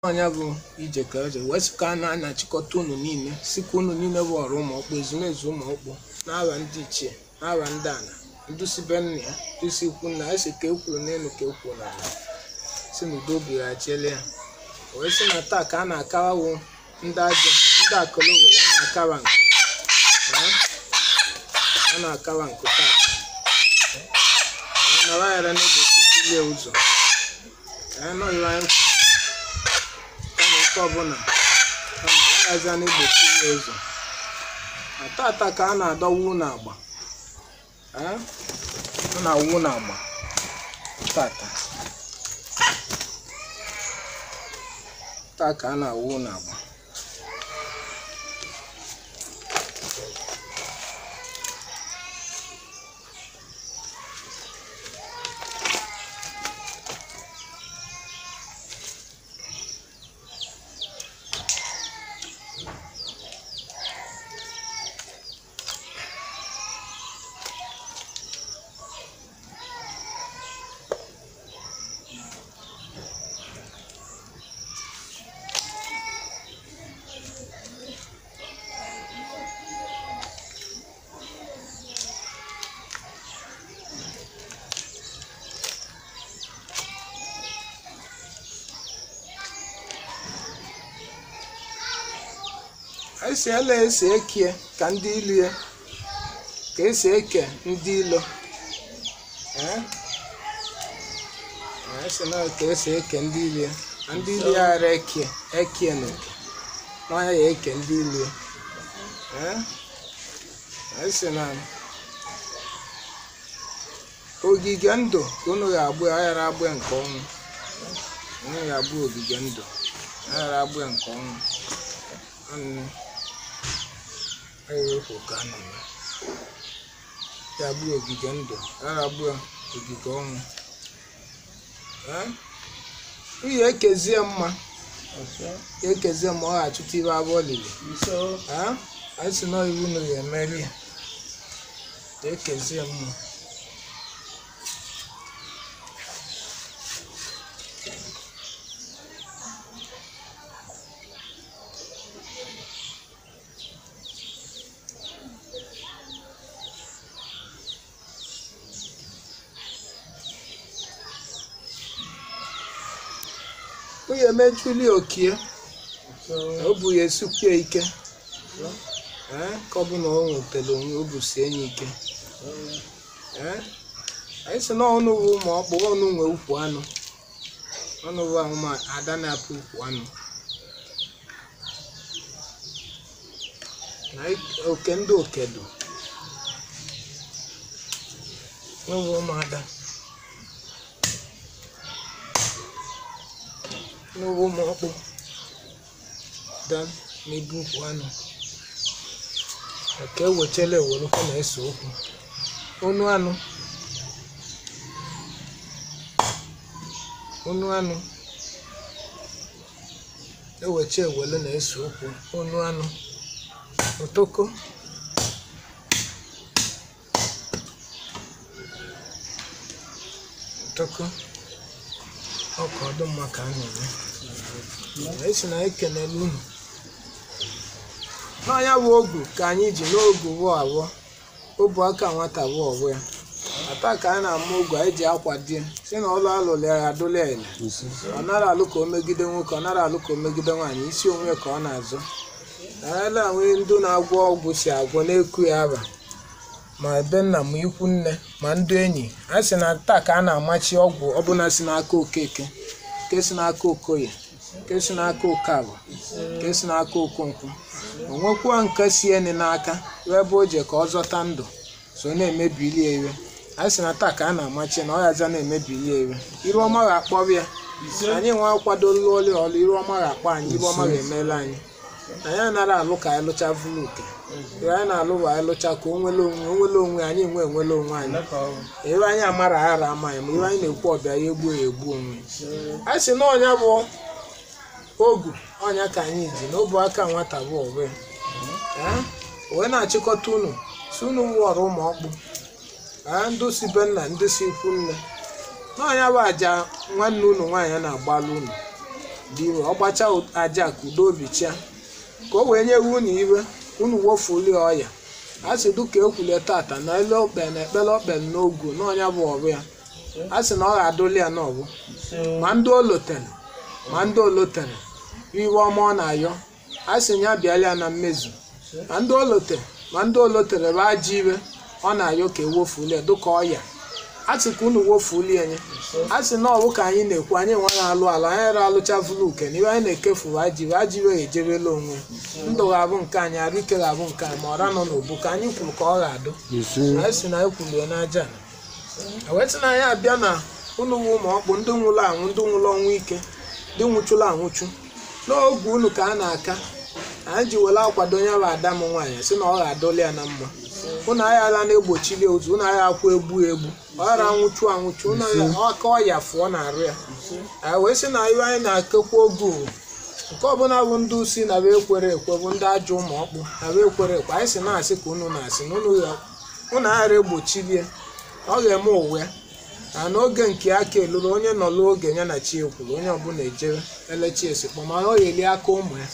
Ọnya bụ ije ka eje wee sị ka a na-achịkọta unu niile, sị ka unu niile bụ ọrụ ụmụ ọkpụ, ezumezu ụmụ ọkpụ, n'aha ndị ichie, n'aha ndị ala, ndị si be nna ya, ndị si ikwu nna ya, sị ka e kwuru n'elu ka e kwuru n'ala, si na udo bighachiela ya. Wee sị na taa ka a na-akawawo ndị ajọ ndị akọlowere, a na-akawa nkụ, a na-akawa nkụ taa nara yara n'ụbọchị bulie ụzọ anyị nọghị anyị kama nke ọbụla kama ya na-egbochi ya ụzọ. Na tata ka a na-adọwa unu agba, a na-awụ unu agba tata, taa ka a na-awụ unu agba. Esi ele esi ekie ka ndị ilie, ka esi eke ndị ilo, esi na ka esi eke ndị ilie, na ndị ilie ghara ekie ekie n'oke n'ọnya ya eke ndị ilie. Esi na ogige ndụ ka unu ga-agbụ ya, ghara agbụ ya nke ọnwụ. Unu ga-agbụ ogige ndụ, ghara agbụ ya nke ọnwụ. Ya bụ ogige ndụ, ghara bụ ogige ọnwụ. Nwunye ekezie mma, ekezie mma, ọ ga-achụta ibe abụọ lili. Anyị si na iwu unu ga-emeri ya, ekezie mma. Nwunye emechuli okie, o bu ya esukwue ike, ka ọ bụ na o nwetara onwe o busie ya ike. Anyị sị na ọnụ bụ ụmụ ọkpụ, ọnụ nwe ukwu anụ, ọnụ bụ ahụma ada na-apụ ukwu anụ. Na oke ndị okedo n'ụwa ụmụada, n'ụwa ụmụ ọkpụ da na-ebu ukwu anụ. Ka ewechela ewerukwu na-ese okwu onu anụ, onu anụ eweche ewelu na-ese okwu onu anụ. Otoko otoko ọka ọdụ mma ka a na-eme. Esi na ekenele unu n'ọnya bụ ogu ka anyị ji n'ogu wụọ abụọ, obu aka nwata bụ ọbụ ya. Ata ka a na-ama ogu anyị ji akwa die, si na ọlụ alụlụ ya adụla ya ele. Ọ nara alụ ka o megide nwoke, ọ nara alụ ka o megide nwaanyị, isi onwe ka ọ na-azụ. Ele anwe ndị na-agwọ ọgwụ si agwọ na-eku ya aba, ma ebe nna ma ikwu nne ma ndị enyi. A sị na taa ka a na-amachi ọgwụ ọbụla si n'aka Okeke, nke si n'aka Okoye, nke si n'aka Okabụ, nke si n'aka Okonkwo. O nwekwuo nke si eni n'aka ebe o je ka ọ zọta ndụ, so na-emebili ya iwe. A sị na taa ka a na-amachi na ọ yaza na-emebili ya iwe. Iru ọma ga-akpọrọ ya. Anyị nwa akwadola ọlụ ọlụ, iru ọma ga-akpọ anyị, iru ọma ga-emela anyị. Anyị anara alụ ka anyị lụcha vụrụ oke. Ihe anyị na-alụ bụ anyị lụcha ka o nwere onwe, o nwere onwe anyị, nwe enwere onwe anyị. Ebe anyị amara aghara ama anyị, ma ihe anyị na-ekwu ọbịa ya egbuo ya egbu onwe. A sị na ọnya bụ ogu ọnya ka anyị ji na obu aka nwata bụ ọbụ ya. Wee na-achịkọta unu si unu wụọrọ ụmụ ọkpụ, ndị si be nna, ndị si ikwu nne. N'ọnya bụ àjà nwanne unu nwaanyị na-agbalụ unu. Dị iwe ọ gbacha aja ka udo obi chia, ka o wee nye unu iwe unu wofuli ọya. A sị dịka ekwule tata na ele okpe na ekpere okpe n'ogu n'ọnya bụ ọrụ ya. A sị na ọ ga-adụli ya n'ọbụ ma ndị olotere ma ndị olotere iwe ọma ọ na-ayọ. A sị ya bịala ya na mmezu. Ma ndị olotere ma ndị olotere bụ ajọ iwe ọ na-ayọ ka ewofuli ya dịka ọya. A sị ka unu wofuli ya nye. A sị na ọwụ ka anyị na-ekwu, anyị nwa na-alụ ala, anyị ra alụcha vulu uke na iwe anyị na-ekefu ajọ iwe, ajọ iwe ga-ejebela onwe. Ndụ ga-abụ nke anyị, arụ ike ga-abụ nke anyị, ma ọra nọ n'obu ka anyị kwuru ka ọ ga-adụ. Anyị sị na anyị kwuru ya n'aja. Wee sị na anyị abịa na unu wụ ụmụ ọkpụ, ndị nwụrụ anwụ, ndị nwụrụ ọnwụ ike, ndị nwụchụrụ anwụchụ. N'oge unu ka a na-aka anyị ji were akwado ya bụ ada m nwaanyị, sị na ọ ga-adụli ya na mma. Unu aghala na-egbochili ụzọ, unu agha akwụ egbu egbu, ọ ghara anwụchu anwụchu, unu aka ọya fụọ na-arụ ya. Anyị wee sị na iwe anyị na-akekwa oge ụwa nke ọbụla bụ ndị usi na be ekwere ekwe bụ ndị ajọ ụmụ ọkpụ na be ekwere ekwe. Anyị sị na-asị ka unu na-asị na unu aghara egbochilie, ọ ga-eme ụwa ya. Na n'oge nke aka eluru, onye nọ n'oge ya na chi ekwuru, onye ọbụla ejere elechi esikpọ, mana ọ ga-eli aka ụmụ ya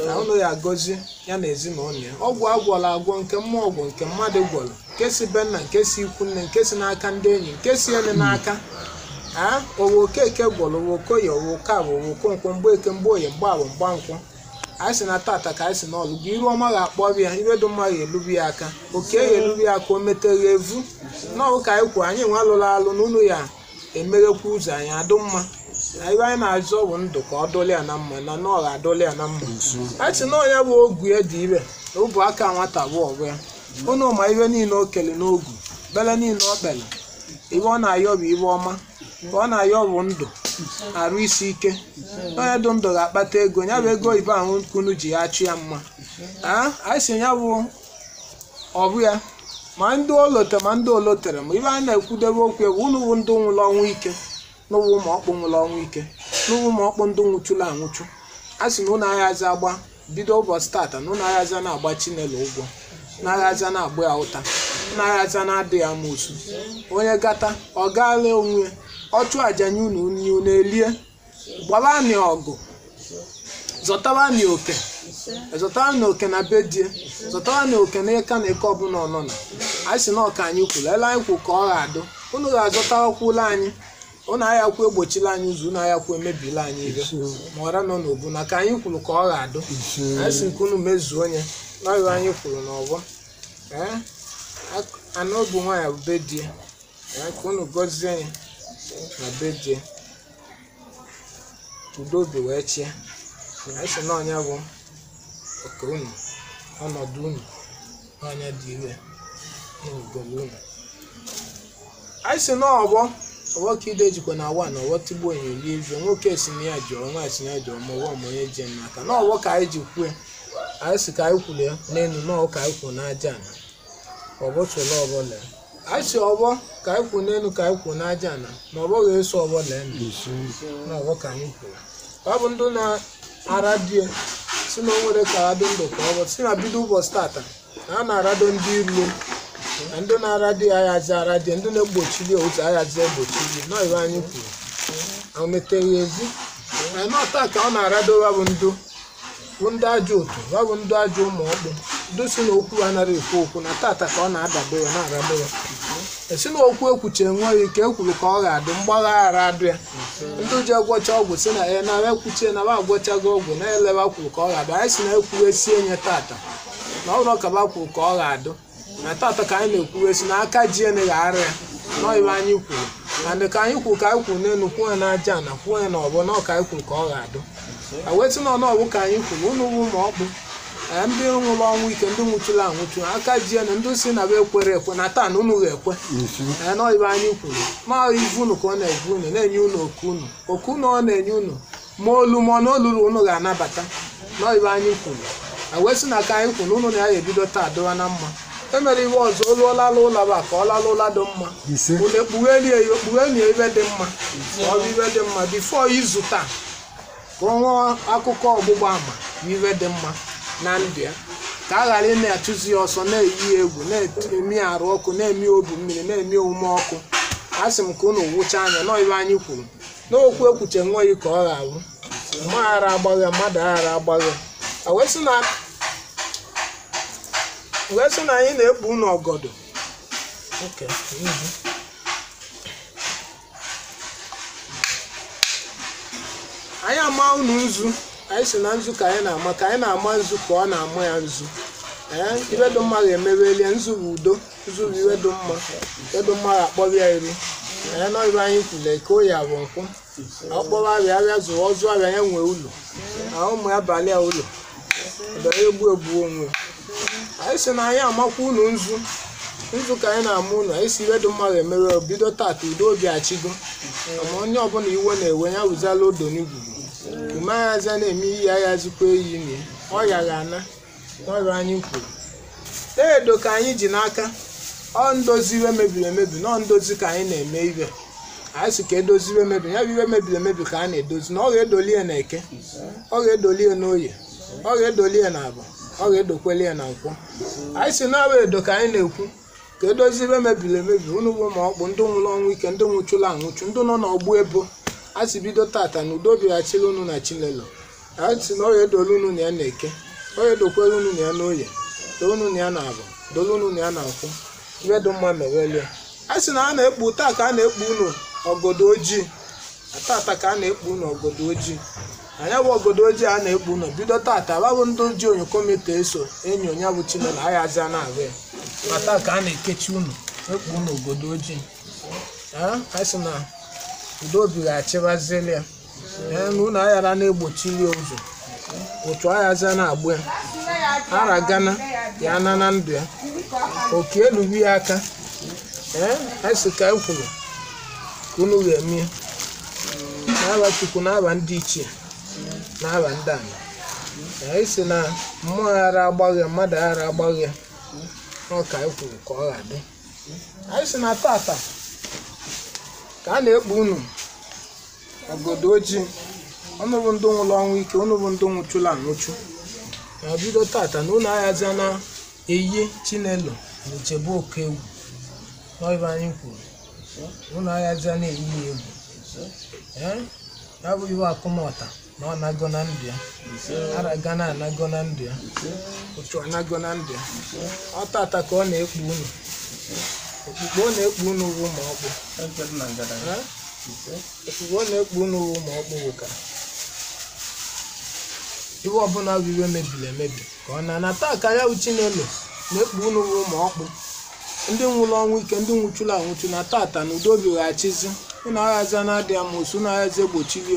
na unu ya agọzi ya na ezinụlọ ya. Ọgwụ agwọrọ agwọ, nke mmụọ ọgwụ, nke mmadụ gwọrọ, nke si be nna, nke si ikwu nne, nke si n'aka ndị enyi, nke si ene n'aka. A owe okeke gwọrọ, owe okoye, owe okeabụ, owe okonkwo, mgbeke, mgbeoye, mgbaabụ, mgbankwọ. Anyị sị na tata ka anyị sị na ọlụ gị iru ọma ga-akpọ ya, iwe dị mma ga-elubi ya aka, oke ga-elubi ya aka, o meteghi evu n'ọwụ ka anyị kwuo. Anyị nwe alụrụ alụ na unu ya emeghekwa ụzọ anyị adụ mma. Na ibe anyị na-azọ bụ ndụ ka ọ dụlị ya na mma, na na ọ ga-adụlị ya na mma. A sị na onye bụ ogu ya dị ire na ụbụ aka nwata bụ ọgụ ya. Unu ma iwe niile o kele n'ogu, bele niile o kpere, iwe ọ na-ayọ bụ iwe ọma, ka ọ na-ayọ bụ ndụ, arụ isi ike. Onye dị ndụ ga-akpata ego, ya bụ ego oyibo ahụ unu ji ya achụ ya mma. A sị ya bụ ọbụ ya ma ndị olote ma ndị olotere ma ibe anyị na-ekwudebe okwu egwu unu bụ ndị nwụrụ ọnwụ ike, n'ụwa ụmụ ọkpụ nwụrụ ọnwụ ike, n'ụwa ụmụ ọkpụ ndị nwụchụrụ anwụchụ. A sị na unu aghazi agba bido ụbọchị tata, na unu aghazi na-agba Chinelo ụgwọ, na aghazi na-agba ya ụta, na aghazi na-adị ya amoosu. Onye gata ọ gaala onwe ọ chụọ aja nye unu, unu elie, gbabanị ọgụ, zọtabanị oke, zọtabanị oke na be die, zọtabanị oke na ịka na eke ọbụla ọ nọ na. Anyị sị na ọka anyị kwuru, ele anyị kwuru ka ọ ga-adụ. Unu ga-azọtakwula anyị, unu aghakwu egbochila anyị ụzọ, unu aghakwu emebila anyị ibe ma ọra nọ n'obu na ka anyị kwuru ka ọ ga-adụ. Anyị sị nke unu mezuo onye n'ọrụ anyị kwuru n'ọgbọ. Ee, anụ obu nwaanyị bụ be die, ka unu gọzie ya na be die, udo obi wee chie. Anyị sị na ọnya bụ oke unu, ọnọdụ unu n'ọnya dị ire n'ugolo unu. Anyị sị na ọgbọ ọgbọ ka ide jikwa na awa na ọgbọ tigbuo enyo lie ife, nwoke si na ya jụrụ, nwaanyị si na ya jụrụ, ma ọgbọ ma onye ji n'aka na ọgbọ ka anyị ji kwue. Anyị sị ka anyị kwuru ya n'elu, na ọgbọ ka anyị kwuru n'aja ana, ọgbọ soro ọgbọ lee. Anyị sị ọgbọ ka anyị kwuru n'elu, ka anyị kwuru n'aja ana, na ọgbọ ga-eso ọgbọ lee na ọgbọ ka anyị kwuru. Ọ bụ ndị na-ara die si na o nwere ka adụ ndụ ka ọ bụ si na bido ụbọchị tata na a na-arado ndị ilo, na ndị na-ara di aghazi ara di, ndị na-egbochili ụzọ aghazi egbochili na iwe anyị kwuru o meteghi ezi. Na taa ka ọ na-aradowa bụ ndụ bụ ndị ajọ otu, ọ bụ ndị ajọ ụmụ ọkpụ, ndị si na okwu anaghị ekwu okwu, na tata ka ọ na-adado ya na-arado ya. Esi na okwu ekwuche enweghị ka ekwuru ka ọ ga-adị, mgbagha ghara adụ ya. Ndị ji agwọcha ọgwụ si na ya na ekwuchie na ba agwọchago ọgwụ na eleba kwuru ka ọ ga-adụ. Anyị si na ekwuwesie nye tata na ọ bụrụ ka ba kwuru ka ọ ga-adụ, na tata ka anyị na-ekwuwesi na aka ji ene ga-ara ya n'ọiwe anyị kwuru. Na ndị ka anyị kwuru ka anyị kwuru n'elu, kwuo ya n'aja na kwuo ya n'ọbọ, na ọka anyị kwuru ka ọ ga-adụ. Wee sị na ọnọọbụ ka anyị kwuru, unu bụ ụmụ ọkpụ, ndị nwụrụ ọnwụ ike, ndị nwụchụrụ anwụchụ, aka ji ene, ndị si na be ekwere ekwe, na taa na unu ga-ekwe n'ọiwe anyị kwuru. Ma ivu unu ka ọ na-evu unu, na-enye unu oku unu, oku unu ọ na-enye unu, ma olu ma ọ na olulu unu ga-anabata n'ọiwe anyị kwuru. Wee sị na ka anyị kwuru unu na ya ebido taa dịwa na mma. E mere iwe ọzọ, olu ọlala ụla bụ ka ọ lala ụla dị mma, unu ekpughelie ya, ekpughelie ibe dị mma, ọ bụ ibe dị mma bifo izu taa ka ọ nwee akụkọ ọgbụgba ama ibe dị mma na ndụ ya, ka a ghara ị na-achụzi ya ọsọ, na-eyi ya egwu, na-emi arụ ọkụ, na-emi obu mmiri, na-emi omume ọkụ. A sị m ka unu wụcha anya nọọ ibe anyị kwuru n'okwu ekwuche nweghị ka ọ ga-abụ. Mmụọ aghara agbaghe, mmadụ aghara agbaghe. Wee sị na anyị na-ekpu unu ọgọdọ. Anyị ama unu nzu. Anyị sị na nzu ka anyị na-ama, ka anyị na-ama nzu ka ọ na-ama ya nzu. Ee, iwe dị mma ga-emewelie. Nzu bụ udo, nzu bụ iwe dị mma, iwe dị mma ga-akpọrọ ya iru. Ee, nọ ibe anyị kwule ka oyi abụ nkwụ ọkpọrọ abịa abịa zụrụ ọzụ abịa ya nwee ụlọ na ụmụ ya balị ya ụlọ ọbịara egbu egbu onwe. Anyị sị na anyị amakwa unu nzu, nzu ka anyị na-ama unu. Anyị si iwe dị mma ga-emewe bido tata, udo obi achigo. Ma onye ọbụla iwe na-ewe ya wụzala odo n'igugu ume aghazi na-eme iyi aghazikwa eyi na ọya ga-ana n'ọrụ anyị kwuru. Edo ka anyị ji n'aka ọ ndozi iwe mebiri emebi, nọ ndozi ka anyị na-eme iwe. Anyị sị ka edozi iwe mebiri, ya bụ iwe mebiri emebi ka a na-edozi. Na ọ ga-edoli ya na eke, ọ ga-edoli ya n'oye, ọ ga-edoli ya na abụ, ọ ga-edokweli ya na nkwọ. Anyị sị na abụ edo ka anyị na-ekwu ka edozi iwe mebiri emebi. Unu bụ ma ọkpụ ndị nwụrụ ọnwụ ike, ndị nwụchụrụ anwụchụ, ndị nọ n'ọgbụ ebo, a sị bido tata na udo bịaghachiri unu na Chinelo. Anyị sị na ọ ga-edolu unu na ya na eke, ọ ga-edokwere unu na ya n'oye, doo unu na ya na abụ, dolu unu na ya na nkwọ. Iwe dị mma mewelie. A sị na a na-ekpu taa ka a na-ekpu unu ọgọdọ ojii, tata ka a na-ekpu unu ọgọdọ ojii. Anya bụ ọgọdọ ojii a na-ekpu unu bido tata, babụ ndị ji onyokomita eso enyi onye bụ Chinelo aghazi na-ahụ ya. Ma taa ka a na-ekechi unu, ekpu unu ọgọdọ ojii. A sị na udo obi ga-achịbazili ya. Ee, na unu aghara na-egbochiri ụzọ, otu aghazi na-agbụ ya, ara gana ya na na ndụ ya, oke elubi ya aka. Ee, a sị ka e kwuru ka unu ga-eme n'aba Chukwu, n'aba ndị ichie, n'aba ndị ala. Ee, sị na mmụọ aghara agbaghe, mmadụ aghara agbaghe, ọ ka e kwuru ka ọ ga-adị. Anyị sị na tata ka a na-ekpu unu ọgọdọ ojii, unu bụ ndị nwụrụ ọnwụ ike, unu bụ ndị nwụchụrụ anwụchụ. Ma bido tata na unu aghazi na eyi Chinelo na Echebe oke egwu n'ọbụ anyị kwuru, unu aghazi na eyi ya egwu. Ee, ya bụ iwe akụmọta na ọ nago na ndụ ya, araga na anago na ndụ ya, otu anago na ndụ ya. Ọ tata ka ọ na-ekpu unu okpukpe, ọ na-ekpu unu ugwu ma ọ bụ okpukpe, ọ na-ekpu unu ugwu ma ọ bụ ka iwe ọbụla bụ iwe mebiri emebi ka ọ na na taa ka ya bụ Chinelo na-ekpu unu ugwu ma ọkpụ ndị nwụrụ ọnwụ ike, ndị nwụchụrụ anwụchụ. Na tata na udo bịaghachizi unu aghazi na-adị amosu, unu aghazi egbochili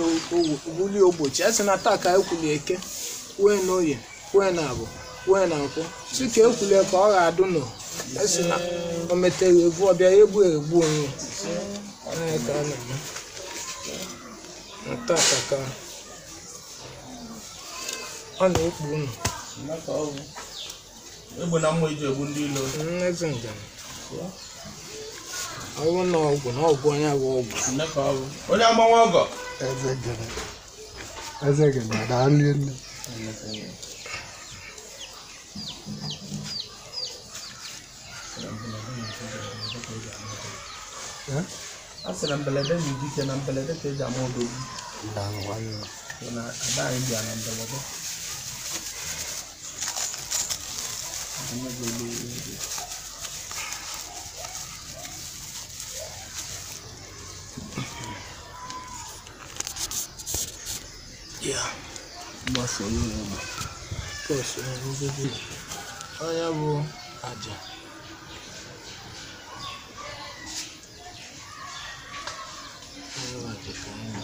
bulie ogbochi. A sị na taa ka ekwuli eke, wee na oye, wee na abụ, wee na nkwụ, si ka ekwulie ka ọ ga-adụ nụ. A sị na o metere egwu ọbịa egbu egbu onwe ya ka a na-eme. Na tata ka ọ na-ekpu unu egbe na mma eji egbu ndị ilo. Eze njem ọwụ na ọgwụ na ọgwụ onye bụ ọgwụ. Onye agbanwe ọgọ. Eze gene, eze gene, daalụ nne. A sị na mberede na idike na mberede ka eji ama odogwu. Daalụ nwanne. Na ada anyị bịa na mberede. Ya Gbasa onye egbe. Bọs onye bụ aja. Onye bụ aja ka anyị na.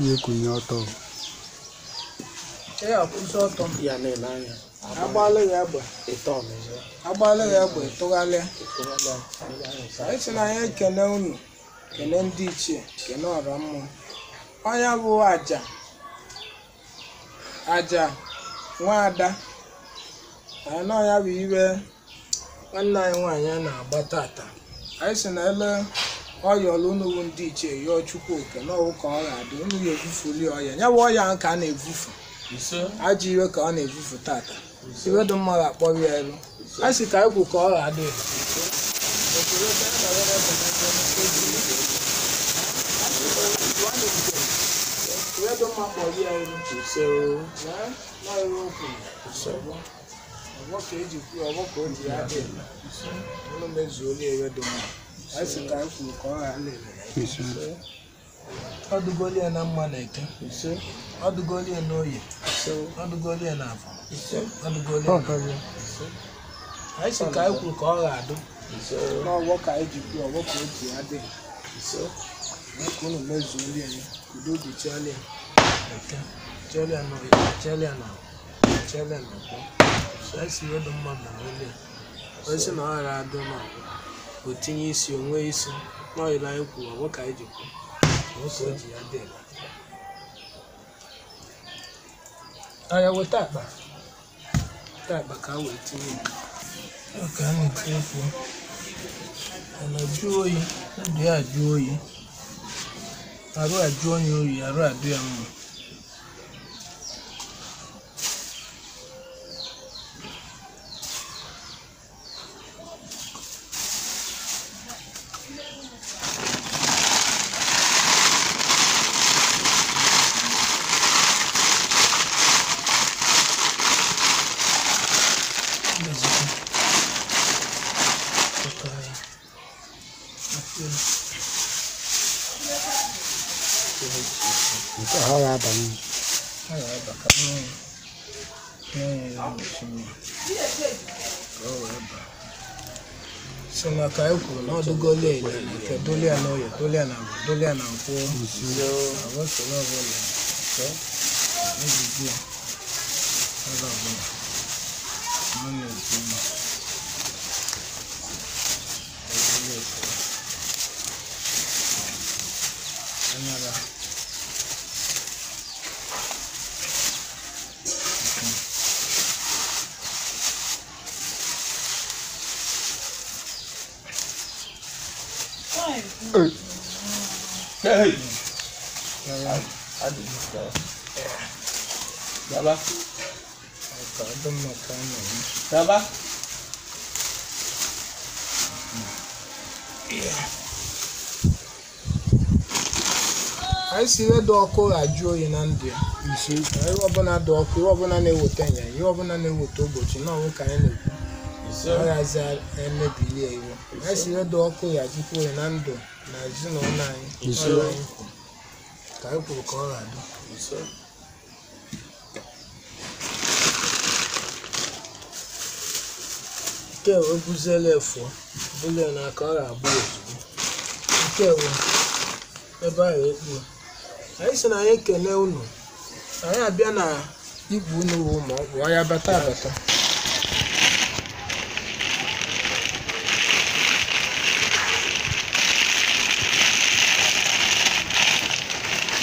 Ihe kwụnye ọtọ. Ee, akwụsị ọtọ. Ya na-ele anya. Agbalị ya egbe. Ịtọ ọmịzọ. Agbalị ya egbe tụgharịa. Anyị sị na anyị ekene unu, kene ndị ichie, kene ọra mmụọ. Ọnya bụ aja aja nwaada anọ ya bụ iwe nwanne anyị nwaanyị a na-agba tata. Anyị si na ele ọyọlụ unu bụ ndị ichie yọọ Chukwu oke n'ọwụ ka ọ ga-adị unu ya evufuli ọya ya bụ ọya ahụ ka a na-evufu ajọ iwe ka ọ na-evufu tata iwe dị mma ga-akpọrọ ya elu. A sị ka anyị kwu ka ọ ga-adị. Iwe dị mma kpọrọ ya elu. Na iwe o kwuru ọgbọ ka eji kwuo ọgbọ ka o ji ya dị unu mezuola iwe dị mma. Anyị sị ka anyị kwuru ka ọ ghara lele. Ọ dụgolu ya na mma na eke, ọ dụgolu ya n'oye, ọ dụgolu ya n'afọ, ọ dụgolu ya n'afọ. Anyị sị ka anyị kwuru ka ọ ga-adụ n'ọgbọ ka anyị ji kwuo ọgbọ ka o ji ya dị ka unu mezuola ya udo dịchiala ya eke, chiala ya n'oye, chiala ya n'afọ, chiala ya n'ọgbọ. Anyị sị ihe dị mma mere olu ya onye sị na ọ ghara adụ n'ọgbọ o tinye isi onwe isi n'ọyịla anyị kwuru ọgbọ ka anyị ji kwuo ọgbọ ka o ji ya dị. Aya weta akpa weta akpa ka a wee tinye ya ka a na-etinye kwuo ọ na-ajụ oyi ndụ ya ajụ oyi arụ ajụ onye oyi arụ adụ ya mma. Nke a ọ ga-abanye. Ọ ga-aba ka mmiri ya osimiri ka ọ wee baa. Si na ka anyị kwuru na ọ dụgolu ya ile eke dolie ya n'oye dolie ya na agwa dolie ya na nkwụ agwa soro ọbụla ejiji ya ebe ọbụla ọ na-ezu mma. Anyara Hey! Yara Baba, ka ọ dị mma ka a na-eme. baba. Anyị si ihe dị ọkụ ajụ oyi na ndụ ya. Ihe ọbụla dị ọkụ, ihe ọbụla na-eweta ịnyanya, ihe ọbụla na-eweta ụbọchị na ọnwụ ka anyị na-ekwu. Ọ ghazi emebili ya iwe. Anyị si ihe dị ọkụ ya ajụkwa oyi na ndụ na ezinụlọ anyị. Ọrụ anyị kwuru. Ka anyị kwuru ka ọ ga-adị. Nke a wee buziela efuo, bulu ya n'aka ọ ga-abụ ozugbo. Nke a wee ebe ahụ ekpuo. Anyị sị na anyị ekele unu. Anyị abịa na igwe unu wụ ma ọ bụ ọ ya bata abata.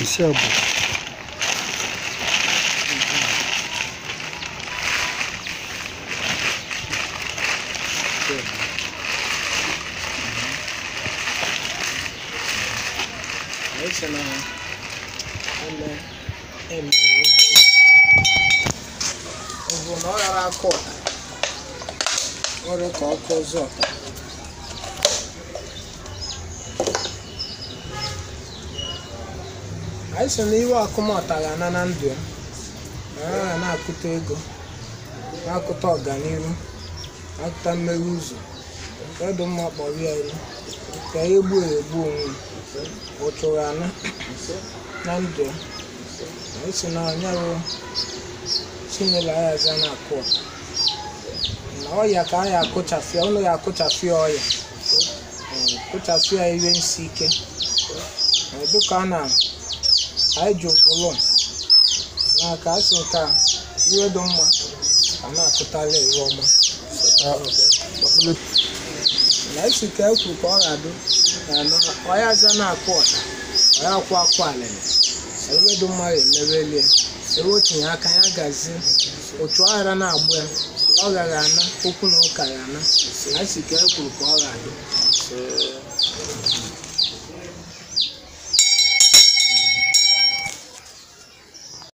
Isi abụọ. Anyị sị na eme eme ọ bụ na ọ ghara akụ ọta ọrụ ka ọkụ ọzọ ọta. Anyị sị na iwe akụmọta ga-ana na ndụ ya na ya ga na-akụta ego na-akụta ọganihu na-akụta mmeghe ụzọ ọdụ mma kpọrọ ya ilu ka ya egbu egbu onwe ya ọ chụrụ ana na ndụ ya. Anyị sị na anya bụ Chinelo ya aza na-akụ ọta na ọya ka anyị akụchafịa ụnụ ya akụchafịa ọya kụchafịa ihe nsi ike dịka a na anyị ji ụbụlụ n'aka a sị nke a ihe dị mma a na-akụtala ihe ọma na isi ka e kwuru ka ọ ga-adụ na ọya aza na-akụ ọta ọya akwụ akụ alịlị Ebe dị mma ya emebelie. Ebe o tinye aka ya gazie. Otu aghara na-agbụ ya, ọ gaghị ana, okwu na ụka ya ana. A sị ka e kwuru ka ọ ga-adị.